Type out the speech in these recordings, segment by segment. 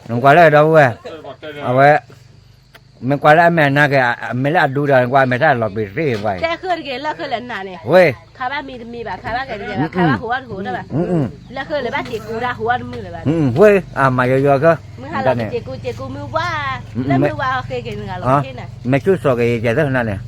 နကွၢ်လၢဒီပုၢ်ဝဲၢ်, အဝဲ, မ့ၢ်ကွၢ်လၢအမဲာ်နါက့ၤ, မ့ၢ်လၢအဒူဒီး နကွၢ်အမဲာ်တၢ်လီၤပံၤတသ့ကွၢ်အံၤ, တဲဃုတက့ၤလၢဃုလဲၣ်နၤန့ၣ်, ဝ့ၢ်, ခါဘၣ်မံတမံဘၣ်, ခါဘၣ်ကဲတကဲဘၣ်, ခါဘၣ်ဟိးအီၣ်တဟိးတဘၣ်, လၢဃုလဲၣ်ဘၣ်စ့ၤကူတၢ်ဟိးအီၣ်တမုာ်လၢၤဘၣ်, ဝ့ၢ်, အမၤယီယီကၢ, မုၢ်ဟါလီၤကစ့ၤကူစ့ၤကူမုၢ်ဝါ, လၢမုၢ်ဝါအီၤဃ့က့ၤနဂၤလီၤ, မ့ၢ်ဆူၣ်စီၤက့ၤယဲၢ်သ့ၣ်နၤန့ၣ်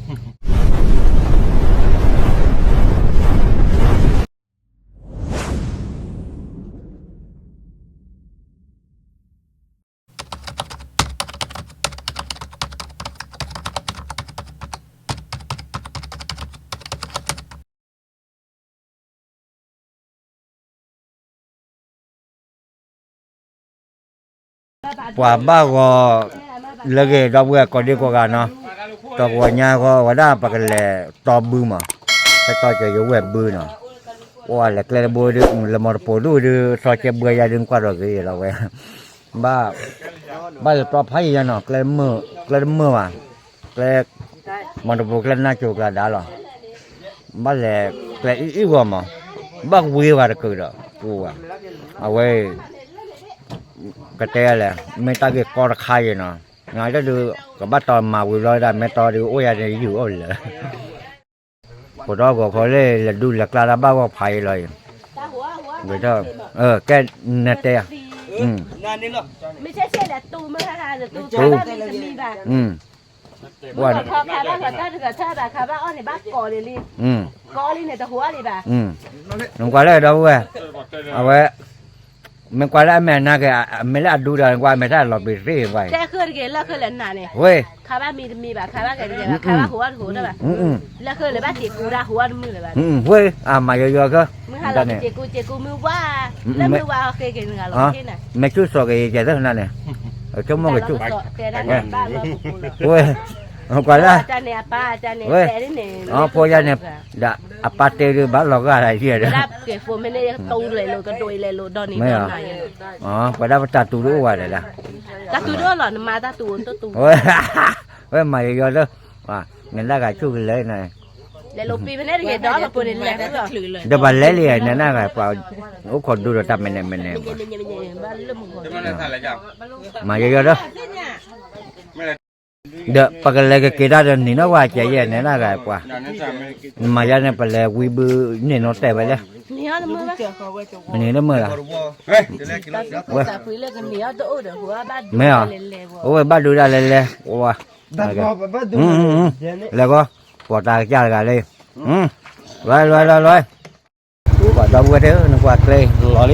ပှၤဘၣ်ဂီၤလၢဂ့ၤဒီပုၢ်ဝဲၢ်ကိးဒံကိးဂၤနီၤ, တဂီၤညါဃီဝဲဒၣ်ပကလဲၤတီဘုမး, ဟဲတီကၢၤယဝဲၢ်ဘုနီၤ, အိၣ်ဝဲလဲၤကျဲတဘိဒုး လၢမီတပိာ်ဒူၣ်ဒုး သီကဲဘှဲယါဒုးကွၢ်ထီၣ်က့ၤလီၤဝဲ, ဘၣ်, ဘၣ်လဲၤတီဖးယံၤယါနီၤ, ကျဲတမုာ်ဘၣ်, ကျဲ, မီတပိာ်ကျဲနါစိၤကျါဒါလီၤ, ဘၣ်လဲၤကျဲအံၤအံၤဂီၢ်မး, ဘၣ်ဝံၤဝဲတကုာ်ဒီး, ပူၤဝဲ, အဝဲ ကတဲလဲၣ် မ့ၢ်တၢ်ဂ့ၢ်ကီတခါအံၤနီၤ, နတဒုး ကဘၣ်တီမၤဝံၤဘျီဒၣ် မ့ၢ်တီဒုးအိၣ်ယၤန့ၣ် ယုၢ်အိၣ်လၢာ်, ဖိဒီးဂီၤခီလၢ လဲၤဒူလဲၤကျါတၢ်ဘၣ်ဂီၢ်ဖးအံၤလီၤအံၤ, ဝံၤဒီး, ကဲ, နတဲ, မ့ၢ်ဆဲးဆဲးလဲၤတူၢ်မ့ၢ်ခါခါ တူၢ်ခါဘၣ်မံတမံဘၣ်, ဝဲ, ခါဘၣ်လီၤတၢ်တဂၤထၢဘၣ် ခါဘၣ်အီၣ်န့ၣ်ဘၣ်ကိးလံလံ, ကိးလံန့ၣ်တဟူးလံဘၣ်, နကွၢ်လၢဒီပုၢ်ဝဲၢ်, အဝဲ, မ့ၢ်ကွၢ်လၢအမဲာ်နါက့ၤ, မ့ၢ်လၢအဒူဒီး နကွၢ်အမဲာ်တၢ်လီၤပံၤတသ့ကွၢ်အံၤ, တဲဃုတက့ၤလၢဃုလဲၣ်နၤန့ၣ်, ဝ့ၢ်, ခါဘၣ်မံတမံဘၣ် ခါဘၣ်ကဲတကဲဘၣ် ခါဘၣ်ဟူးအီၣ်တဟူးတဘၣ်, လၢဃုလဲၣ်ဘၣ်စ့ၤကူတၢ်ဟူးအီၣ်တမုာ်လၢၤဘၣ်, ဝ့ၢ်, အမၤယီယီကၢ, မုၢ်ဟါလီၤကစ့ၤကူစ့ၤကူမုၢ်ဝါ, လၢမုၢ်ဝါအီၤဃ့က့ၤနဂၤလီၤ, မ့ၢ်ဆူၣ်စီၤက့ၤယဲၢ်သ့ၣ်နၤန့ၣ်, ဆိကမိၣ်ကဆူၣ်, ဝ့ၢ်, ကွၢ်လၢ, ဝ့ၢ်, ဖိယါန့ၣ်, ဒီးအပၢ်တဲဒုး ဘၣ်လီၤဂာ်ဒ်ယဲၢ်ဒီး, မ့ၢ်, ပှၤဒၣ်ပတၢ်တူၢ်တအိၣ်ဝဲဒၣ်, ဝဲမၤယီယီလၢ, နဒၣ်ဂၤဆူၣ်ကလဲၤနၤ, ဒီးပှၤလဲၤလံနဒၣ်ဂၤပှၤ, အိၣ်ခိးဒူဒီးတၢ်မဲာ်နဲၣ်မဲာ်နဲၣ်, မၤယီယီလၢ ဒီးပကလဲၤကက့ၤတၢ်ဒီးနံၤနီၢ်ဝဲကဲယဲၢ်နဲဒၣ်ဂၤပှၤ, နမၤယါန့ၣ် ပလဲၤဝံဘုန့ၣ်နီၢ်တဲဝဲလဲၣ်, နံၤတမုာ်လၢ်, ဝဲ, မ့ၢ်အီၤ, အိၣ်ဝဲဘၣ်ဒိဒၣ်လဲၤလဲၤ, ဝဲ, လဲၤဂီၤ, ပှၤတၢ်ကစၢ်တဂၤလၢ, လွဲလွဲလွဲလွဲ ပှၤဒီပုၢ်ဝဲၢ်သ့ၣ်ဧၢ နကွၢ်ကျဲလီၤလံ,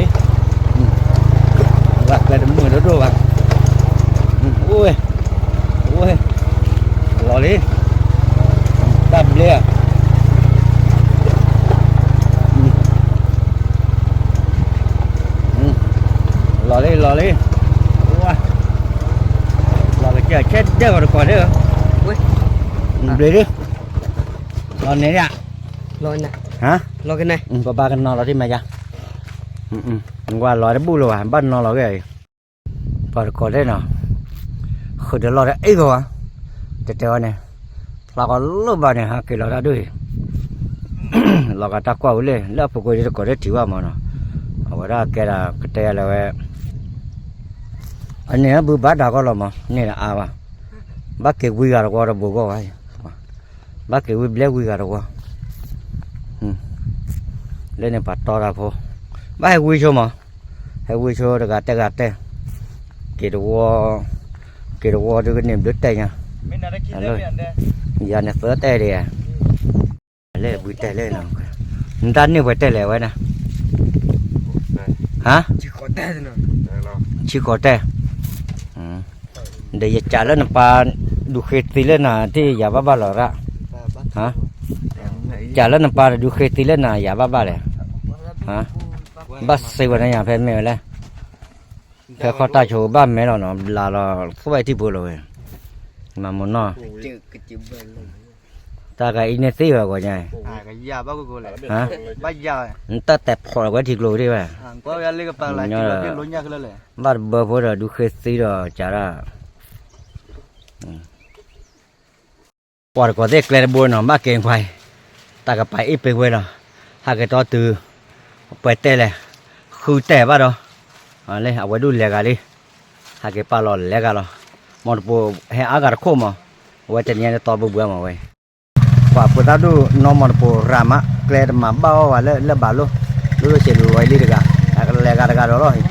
နကွၢ်ကျဲတမုာ်ဒိၣ်ဒိၣ်ဘၣ်, အိၣ်ဝဲ, အိၣ်ဝဲ, လီၤလံ, တၢ်ဘျဲဧါ, လီၤလံ လီၤလံ, လီၤကစၢ်ဆဲဒၢၣ်ဂီၤတကိးသ့ၣ်ဧၢ, ဘျ့ဒု, လီၤန့ၣ်ဒၣ်, လီၤန့ၣ်, ပဘၣ်ကနီၤလီၤဒ်မးယါ, နကွၢ်လီၤတဘူၣ်လၢၤဘၣ် ဘၣ်နီၤလီၤဂ့ၤအံၤ, ပှၤတကိးသ့ၣ်နီၤ, ဃုာ်ဒီးလီၢ်တအ့ၣ်ဂီၤဘၣ်, တဲတဲဝဲန့ၣ်, ဖျါကီးလၢဘၣ်န့ၣ် ဟးက့ၤလီၤတၢ်ဒိၣ်အံၤ, လီၤဂာ်တၢ်ကွၢ်ဝံၤလံ လၢအပူၤကွံာ်တကိးသ့ၣ်ထံၣ်ဘၣ်မးနီၤ, အဝဲဒၣ်ကဲဒၣ်ကတဲလၢဝဲ အန့ၣ်ဘုဘၣ်တၢ်ကီလီၤမး န့ၣ်အါဘၣ်, ဘၣ်က့ၤဝံဂၤတဝီတဘိဂီၢ်ဘၣ်, ဘၣ်က့ၤဝံဘျဲဝံဂၤတဝီ, လၢန့ၣ်ပှၤတီတၢ်ဖိ, ဘၣ်ဟဲဝံဆိမး, ဟဲဝံဆိတဂၤတဲဂၤတဲ, က့ၤတဝီ, က့ၤတဝီဒုးကန့ၢ်ဘျုးတဲညါ, ယၤန့ၣ်သၢတဲဒံးဧါ လဲၣ်ဘုတဲလဲၣ်နီၤ, နတၢ်န့ၢ်ပှဲၤတဲလဲၣ်ဝဲဒၣ်, ဟါ, ဆံဃိးတဲ, ဒီးယကးလၢနပၢ် ဒုးဃ့သံလၢနၤ ထံၣ်ယၤဘၣ်ဘၣ်လီၤရၣ်, ကးလၢနပၢ် ဒုးဃ့သံလၢနၤ ယၤဘၣ်ဘၣ်လဲၣ်, ဘၣ်စံးဝဲန့ၣ်ယၤဖဲမ့ၢ်ဝဲလဲၣ်, ဖဲခီတၢ်ဆိဘၣ်မဲလီၤနီၤ ဘျးလီၤ သွဲၣ်ထံဖိလီၤဝဲ, မၤမနီၣ် တၢ်ကအံၤန့ၣ်သ့ဝဲဂီၤညါ, နတၢ်တဲဖီၣ်လီၤဝဲထံကျိၤဒံးဝဲ, ဘၣ်တဘၢဖိဒီးဒုးဃ့သံဒီးကးဒၣ်, ပှၤတကိးသ့ၣ်ကျဲတဘိနီၤ ဘၣ်က့ၤကွၢ်, တၢ်ကပာ်အ့ၣ်ပ့ၤဝဲလီၤ, ဟးက့ၤတီတုၤ, ပှဲၤတဲလဲၣ်, ဃုတဲဘၣ်ဒီး, လၢအဝဲဒၣ်လဲၤဂၤလံ, ဟးက့ၤပာ်လီၤလဲၤဂၤလီၤ. မီၢ်တပိၤဟဲအါဂၤတခိၣ်မး, အဝဲတနံၤညါန့ၣ်သီဘုဘှါမးဝဲ. ပှၤဖိသၣ်ဒိၣ်နီၢ်မီၢ်တပိၤရၤမး ကျဲတမၤဘၣ်အီၣ်ဝဲလၢလၢၢ်ဘးလိၣ်, ဒိၣ်ဒိၣ်ဆံးလီၤလံတဂၤ, လဲၤဂၤတဂၤဒီးလီၤ.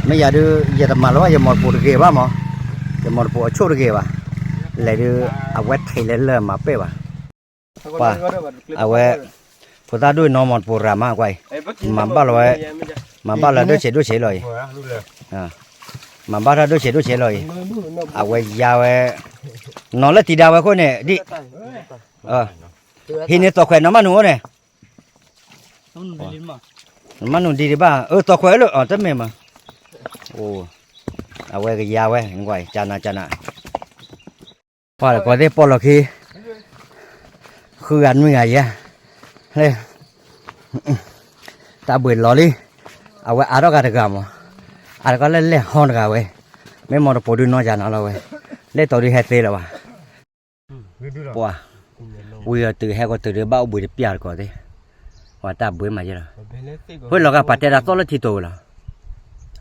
မ့ၢ်ယၤဒုး ယတမၤလၢၤဘၣ် ယမီၢ်တပိၤတဂ့ၤဘၣ်မး, ယမီၢ်တပိၤအဆိၣ်တဂ့ၤဘၣ်, လဲၤဒုး အဝဲထဲးလၢလၢၢ်မၤပဲၢ်ဘၣ် ပှၤ, အဝဲ, ဖိသၣ်ဒိၣ်နီၢ်မီၢ်တပိၤရၤမးကွၢ်အံၤ, မၤဘၣ်လီၤဝဲ, မၤဘၣ်လၢဒိၣ်ဆံးဒိၣ်ဆံးလီၤအံၤ, မၤဘၣ်တၢ်ဒိၣ်ဆံးဒိၣ်ဆံးလီၤအံၤ, အဝဲယါဝဲ, နီၢ်လၢတံၤဒါဝဲအဃိန့ၣ် ဒ်, ဟံးန့ၢ်သီၣ်ခွဲးနီၢ်မးနုၤအိၣ်န့ၣ်, မးနုၤဒံးဒံးဘၣ် အၢသီၣ်ခွဲးလၢ တမ့ၢ်မး, အဝဲကယါဝဲ, ကနၤကနၤ ပှၤတကိးသ့ၣ်ပီၣ်လီၤခံ, ဃုဂၤနွံဂၤယဲ, လၢ, တၢ်ဘှံးလီၤလံ, အဝဲအါထီၣ်ဂၤတဂၤမး, အါတကီၢ်လၢလဲၢ်ဟီတဂၤဝဲ, မ့ၢ်မီၢ်တပိၤဒုးနီၢ်ယၤနီၤလီၤဝဲ, လဲၢ်တီၤဒုးဟဲသ့လၢၤဘၣ် ပှၤ, ဝံၤအီၤတုၤဟဲကီၢ်တုၤဒုးဘၣ်အိၣ်ဘှံးတပျၢ်တကိးသ့ၣ်, ပှၤတၢ်ဘှံးမးယဲလီၤ, ဖဲလီၤဂာ်ပှၤတဲဒၣ်သီၣ်လၢထံတိၤဝဲလီၤ,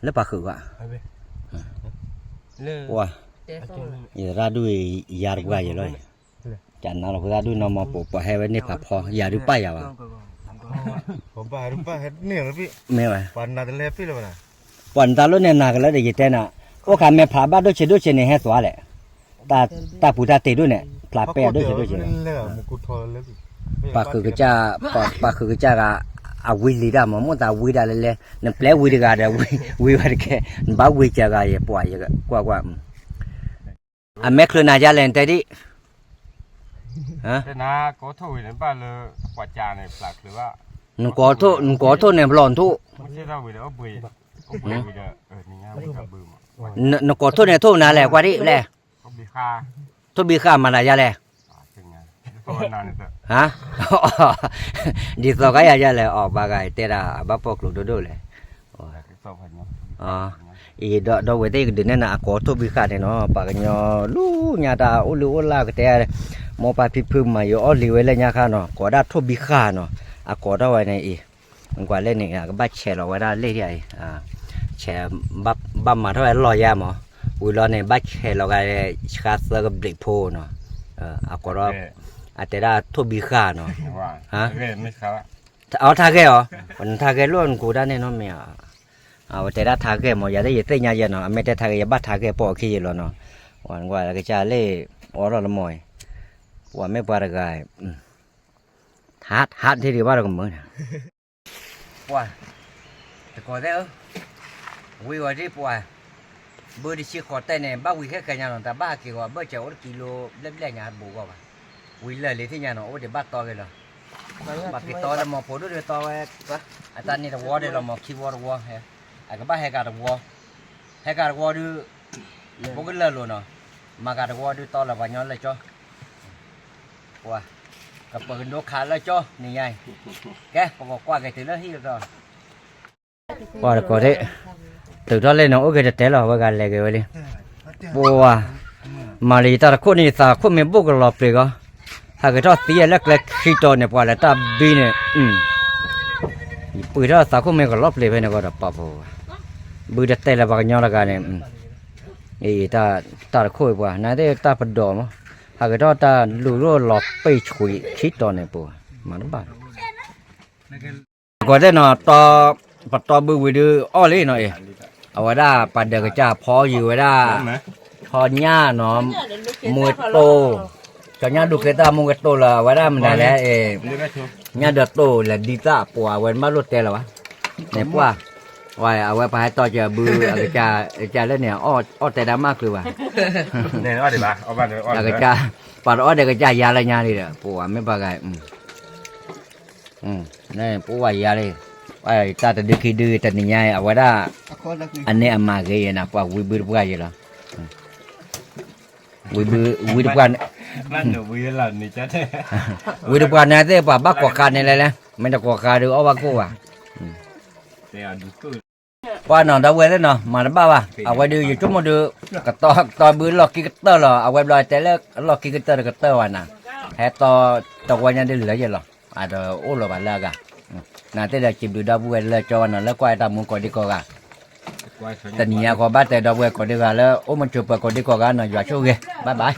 လၢပှၤဃုာ်ဂၤ, ပှၤ, ယရၣ်ဒုးယၤတပှၢ်ယဲလီၤ, ကနၤလီၤဖိသၣ်ဒုးနီၢ်မီၢ်ပိၤ ပှၤဟဲဝဲန့ၢ်ဖးဖီ ယၤဒုးပၢ်ယၤဘၣ် မ့ၢ်ဝဲ, ပှၤနတၢ်လိၣ်န့ၣ်နၤကလၢာ်ဒီးယတဲနၤ, အိၣ်ခါမဲာ်ဖျးဘၣ်ဒိၣ်ဆံးဒိၣ်ဆံးန့ၣ်ဟဲသွါလဲၣ်, တၢ်ပူၤတၢ်တ့ၤဒိၣ်န့ၣ် ဖျးပဲာ်ဒိၣ်ဆံးဒိၣ်ဆံးန့ၣ်, ပှၤဃုာ်ကစၢ်, ပှၤဃုာ်ကစၢ်ဂၤ, အဝံလံတၢ်မး မိၣ်သးဝံဒၣ်လဲၣ်လဲၣ် နပျဲဝံတဂၤဒီး, ဝံဝဲတကဲ, နဘၣ်ဝံစၢၤဂၤယဲ ပှၤယကွၢ်ကွၢ်, အမဲာ်ချၢနၤယါလဲၣ်နတဲဒ် နကိးထိၣ်န့ၣ်ဘၣ်, နကိးထိၣ်န့ၣ်ထိၣ်နၤလဲၣ် ကွၢ်ဒ်လဲၣ်, ထိၣ်ဘံဃာ်မၤနၤယါလဲၣ်, ဟါ, ဒ်သိးကယၤယါလဲၣ် အီၤဘၣ်ဂၤတဲဒၣ်အဘၣ်ဖီၣ်ကျိၤဒိၣ်ဒိၣ်လဲၣ် အံၤဒီးဝဲသ့ၣ်ကဒုးနဲၣ်နၤအကိးထိၣ်ဘံဃာ်န့ၣ်နီၤ ပှၤကညီလူညါတၢ်အိၣ်လၢအိၣ်လၢကတဲ, မိၢ်ပၢ်ဖံဖုမၤယအီၣ်လံၤဝဲလၢညါခါနီၤ ကိးဒၣ်ထိၣ်ဘံဃာ်နီၤ အကိးထီၣ်ဝဲန့ၣ်အံၤ, ကွၢ်လၢန့ၣ် ကဘၣ်ဆဲးလီၤဝဲဒၣ်လၢအံၤ, ဆဲး, ဘၣ်မၤထီၣ်ဝဲလီၢ်ယါမး, ဝံၤလီၤန့ၣ် ဘၣ်ဆဲးလီၤဂၤ, ဆှါသၢကဘျံးဖိနီၤ, အကိးထီၣ်, အတဲဒၣ်ထိၣ်ဘံဃာ်နီၤ, အီထါဂဲၢ်အီၤ, နထါဂဲၢ်လိၣ်နကိးတၢ်န့ၣ်နီတမံၤ, အဝဲတဲဒၣ်ထါဂဲၢ်မး ယၤသ့ၣ်ယသ့ၣ်ညါယဲနီၤ အမ့ၢ်တဲထါဂဲၢ်ယဘၣ်ထါဂဲၢ်ပိာ်အခံယဲလီၤနီၤ, ကစၢ်လၢ, အီထီၣ်လၢမီၢ်အံၤ, ပှၤမ့ၢ်ပှၤတဂၤ, ဟး, ဟးထံၣ်ဒံးဘၣ်ဒီးကမၢန့ၣ် ပှၤ, တကိးသ့ၣ်ဧၢ, ဝံၤဝဲဒ်ပှၤ, ဘုတဆံဃိးတဲန့ၣ် ဘၣ်ဝံၤခဲခဲညါနီၤ တၢ်ဘၣ်ဟးက့ၤဂီၤ ဘၢၣ်စၢၤအိၣ်တကံလိဘျဲၣ်ဘျဲၣ်ညါဘိးဂီၢ်ဘၣ်, ဝံၤလၢာ်လံသ့ၣ်ညါနီၤ အိၣ်ဒံးဘၣ်တီဂ့ၤလီၤ, ဘၣ်က့ၤတီလၢမီၢ်ပိၤဒိၣ်ဒုးတီဝဲ, အတၢ်န့ၣ်တဝီဒံးလီၤမီၢ်ခံဝီတဝီ, အကဘၣ်ဟဲကၤတဝီ, ဟဲကၤတဝီဒုး, ဘိကလၢာ်လိၤနီၤ, မၤကၤတဝီဒုးတီလၢပှၤကညီလၢာ်ကၠီ ပှၤ, ကပၢၤကဒိခးလၢကၠီနံၤညါအံၤ, ကဲ ပကကွၢ်က့ၤတုၤလၢဟံၣ်ကတီၢ်, ပှၤတကိးသ့ၣ်, တုၤထီၣ်လၢန့ၣ် အိၣ်က့ၤတတဲလီၤ ဝဲဂၤလဲၤက့ၤဝဲလံ, ပှၤ, မၤလၢယတၢ်တခိၣ်န့ၣ် ယသးခိၣ်မ့ၢ်ဘိၣ်ကလီၤပျံၤကီး, ဟးက့ၤထီၣ်သံယဲလၢကျဲခံတီၤန့ၣ် ပှၤလဲၤတၢ်ဘံန့ၣ် ယပှ့ၤထီၣ်သးခိၣ်မ့ၢ်ကလီၤပျံၤဖဲန့ၣ်ကီးဒီးပာ်ဖှိၣ်, ဘုတတဲလၢပှၤကညီတဂၤန့ၣ်, အံၤ, တၢ်တခိၣ်အံၤပှၤ နသ့ၣ်တၢ်ပဒိၣ်မး, ဟးက့ၤထီၣ်တၢ်လူၤရိၣ်လီၤပ့ၢ်ဆှံခံတီၤန့ၣ်ပှၤ, မၤတဘၣ် ကီးသ့ၣ်နီၤ, ပတီဘုဝံၤဒုးအီၣ်လံနီၤအံၤ, အဝဲဒၣ်ပှၤဒၢးကစၢ်ဖီယံၤဝဲဒၣ်, ဖီညၣ်နီၤ, မူကတိၢ်, ကၠီညၣ်ဒိးက့ၤသၣ်မူကတိၢ်လၢအဝဲဒၣ်မနုၤလဲၣ်, ညၣ်ဒိးတိၢ်လဲၤဒံသၣ်ပှၤ အဝဲမ့ၢ်လိၣ်တဲလၢၤဘၣ်, န့ၣ်ပှၢ်, အဝဲပှၤဟဲတီကဘု, ကစၢ်လၢန့ၣ်, အီၣ်တဲဒၣ်မးချုးဘၣ်, ပှၤတအီၣ်ဒၢးကစၢ်ယါလၢညါလံဒီး ပှၤမ့ၢ်ပှၤဂၤ ပှၤဝဲယါလံ, တၢ်တဒုခံဒုတနံၤညါအံၤ အဝဲဒၣ်, အန့ၣ်အမၤဂ့ၤယဲနၤ ပှၤဝံဘုတပှၢ်ယဲလီၤ, ဝံဘု, ဝံတပှၢ်, ဝံတပှၢ်န့ၣ်သ့ၣ်ပှၤဘၣ်ကိးဃာ်န့ၣ်လဲၣ်လဲၣ် မ့ၢ်တကိးဃာ်ဒုးအီၣ်ဘၣ်ကိၢ်ဘၣ်, ပှၤနီၤဒီပုၢ်ဝဲၢ်သ့ၣ်နီၤ မၤတဘၣ်ဘၣ် အဝဲဒုးယဆိကမိၣ်ဒုး, ကတီဘုလီၢ်ခံကတၢၢ်လီၤ အဝဲဘျီတဲလၢလီၢ်ခံကတၢၢ်တကတၢၢ်ဘၣ်နၤ, ဟဲတီတဝီညါဒုးလၢယဲလီၤ, အတအိၣ်လီၤဘၣ်လၢအဂၤ, နသ့ၣ်ဒီးစံးဘျုးဒီပုၢ်ဝဲၢ်လၢကၠီဘၣ်နီၤ လၢကွၢ်တၢ်မူကိးဒံကိးဂၤ, တနံၤညါဃီဘၣ်တဲဒီပုၢ်ဝဲၢ်ကိးဒံဂၤလၢ အိၣ်မုာ်ဆိးပၢၤကိးဒံကိးဂၤနီၤ ယွၤဆိၣ်ဂ့ၤ bye bye.